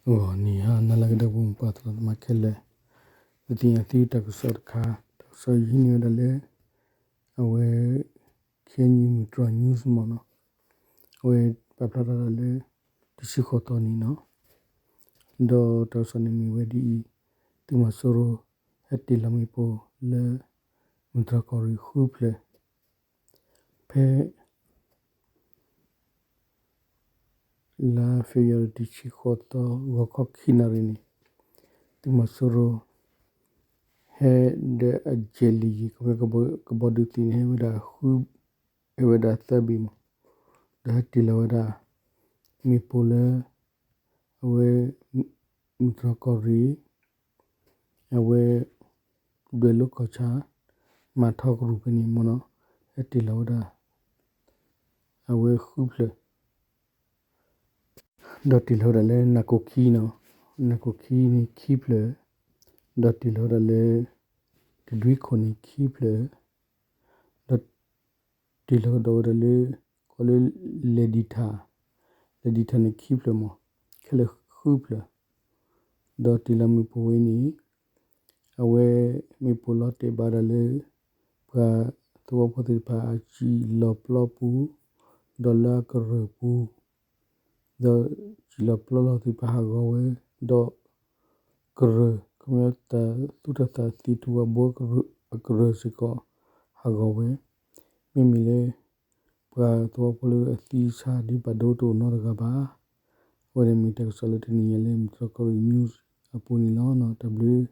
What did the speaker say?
ဂီၤနံၤဟါနၤလၢအဂ့ၤ ဒီပုၢ်ဝဲၢ်ပှၤသရၣ်သမါခဲလၢာ်, ပသ့ၣ်ညါသုတၢ်ကစီၣ်တခါ, တၢ်ကစီၣ်အံၤဟံးန့ၢ်ဝဲဒၣ်လၢ အဝဲ KNU မုၢ်တြီၤ news မ့ၢ်နီၤ, အဝဲပာ်ဖျါထီၣ်ဒၣ်လၢ တဆံဃိးသီန့ၣ်နီၤ, ဒီးတၢ်ကစီၣ်န့ၣ်မ့ၢ်ဝဲဒ်အံၤ, သုးမီၤစိရိၤ ဟဲတ့ၢ်လီၤမ့ၣ်ပိၢ်လၢ မုၢ်တြီၤကီၢ်ရ့ၣ်ဃုဖျၢၣ် ဖဲ လါ February တဆံဃိးသီ ဂီၤခီခံနၣ်ရံၣ်န့ၣ်, သုးမီၤစိရိၤ ဟဲဒီးအ jet လံာ်ယံၤ ကဘီဒုးသ့ၣ်န့ၣ် ဟဲဝဲဒၣ်ဃု, ဟဲဝဲဒၣ်သၢဘ့ၣ်မး, ဒီးဟဲတ့ၢ်လီၤဝဲဒၣ် မ့ၣ်ပိၢ်လၢ အဝဲ မုၢ်တြီၤကီၢ်ရ့ၣ် အဝဲ ဒွဲၣ်လိၤကီၢ်ဆၣ် မၤထီကရူၢ်ဖဲန့ၣ်မ့ၢ်နီၤ, ဟဲတ့ၢ်လီၤဝဲဒၣ် အဝဲဃုဖျၢၣ်, ဒီးတ့ၢ်လီၤဝဲဒၣ်လၢနၢ်ကိၢ်ခံနီၤ, နၢ်ကိၢ်ခံန့ၣ်ခံဖျၢၣ်, ဒီးတ့ၢ်လီၤဝဲဒၣ်လၢ တဒွံခိၣ်န့ၣ်ခံဖျၢၣ်, ဒီးတ့ၢ်လီၤကဒီးဝဲဒၣ်လၢ ကိးလၢ လဲၤဒံထၣ်, လဲၤဒံထၣ်န့ၣ်ခံဖျၢၣ်မး, ခဲလၢာ်ဃုဖျၢၣ်, ဒီးတ့ၢ်လီၤမ့ၣ်ပိၢ်ဝဲန့ၣ် အဝဲမ့ၣ်ပိၢ်လီၤတဲာ်ဘၣ်ဒၣ်လၢ ပှၤသဝီဖိသ့ၣ်တဖၣ်အစံာ်လီၤပျီပူၤ, ဒီးလၢအကရၢၢ်ပူၤ, ဒီးစံာ်လီၤပျီလီၤသ့ၣ်တဖၣ်ဟးဂီၤဝဲ, ဒီးကရၢၢ် ခီပညီတၢ်သူတၢ်သၣ်သံၣ်ထူၣ်အဘိအကရၢၢ်စ့ၢ်ကီး ဟးဂီၤဝဲ, မ့မ့ၢ်လၢ ပှၤသဝီဖိလၢအသံအဆါဒ်ဘၣ်ဒိတအိၣ်နီတဂၤဘၣ်. အဝဲန့ၣ်မ့ၢ်တၢ်ကစီၣ်လၢတနံၤညါလၢ မုၢ်တြီၤကီၢ်ရ့ၣ် news အပူၤန့ၣ်လီၤ. တၢ်ဘျုး